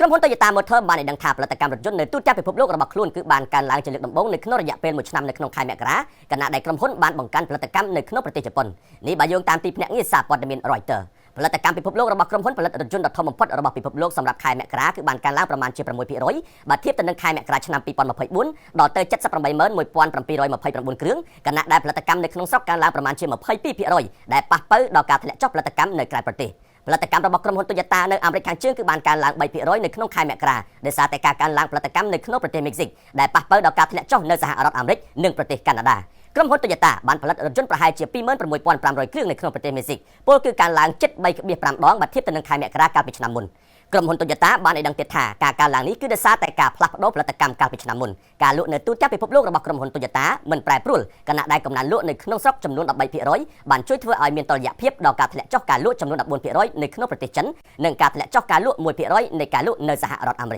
ក្រុមហ៊ុន Toyota Motor បានឲ្យដឹងថាផលិតកម្មរថយន្តនៅទូទាំងពិភពលោករបស់ខ្លួនគឺបានកើនឡើងជាលើកដំបូងនៅក្នុងរយៈពេលមួយឆ្នាំនៅក្នុងខែមករាខណៈដែលក្រុមហ៊ុនបានបង្កើនផលិតកម្មនៅក្នុងប្រទេសជប៉ុននេះបើយោងតាមទីភ្នាក់ងារសារព័ត៌មាន Reuters ផលិតកម្មពិភពលោករបស់ក្រុមហ៊ុនផលិតរថយន្តដ៏ធំបំផុតរបស់ពិភពលោកសម្រាប់ខែមករាគឺបានកើនឡើងប្រមាណជា6%បើធៀបទៅនឹងខែមករាឆ្នាំ2024ដល់ទៅ781,729គ្រឿងខណៈដែលផលិតកម្មនៅក្នុងស្រុកកើនឡើងប្រមាណជា22%ដែលប៉ះប៉ូវដល់ការធ្លាក់ចុះផលិតកម្មនៅក្រៅប្រទេសផលិតកម្មរបស់ក្រុមហ៊ុន Toyota នៅអាមេរិកខាងជើងគឺបានកើនឡើង3%នៅក្នុងខែមករាដោយសារតែការកើនឡើងផលិតកម្មនៅក្នុងប្រទេសមេក្ស៊ីកដែលប៉ះប៉ូវដល់ការធ្លាក់ចុះនៅសហរដ្ឋអាមេរិកនិងប្រទេសកាណាដាក្រុមហ៊ុន Toyota បានផលិតរថយន្តប្រហែលជា26,500គ្រឿងនៅក្នុងប្រទេសមេក្ស៊ីកពោលគឺកើនឡើងជិត3.5ដងបើធៀបទៅនឹងខែមករាកាលពីឆ្នាំមុនក្រុមហ៊ុន Toyota បានឲ្យដឹងទៀតថាការកើនឡើងនេះគឺដោយសារតែការផ្លាស់ប្ដូរផលិតកម្មកាលពីឆ្នាំមុនការលក់នៅទូទាំងពិភពលោករបស់ក្រុមហ៊ុន Toyota មិនប្រែប្រួលខណៈដែលកំណើនលក់នៅក្នុងស្រុកចំនួន13%បានជួយធ្វើឲ្យមានតុល្យភាពដល់ការធ្លាក់ចុះការលក់ចំនួន14%នៅក្នុងប្រទេសចិននិងការធ្លាក់ចុះការលក់1%នៃការលក់នៅសហរដ្ឋអាមេរិក។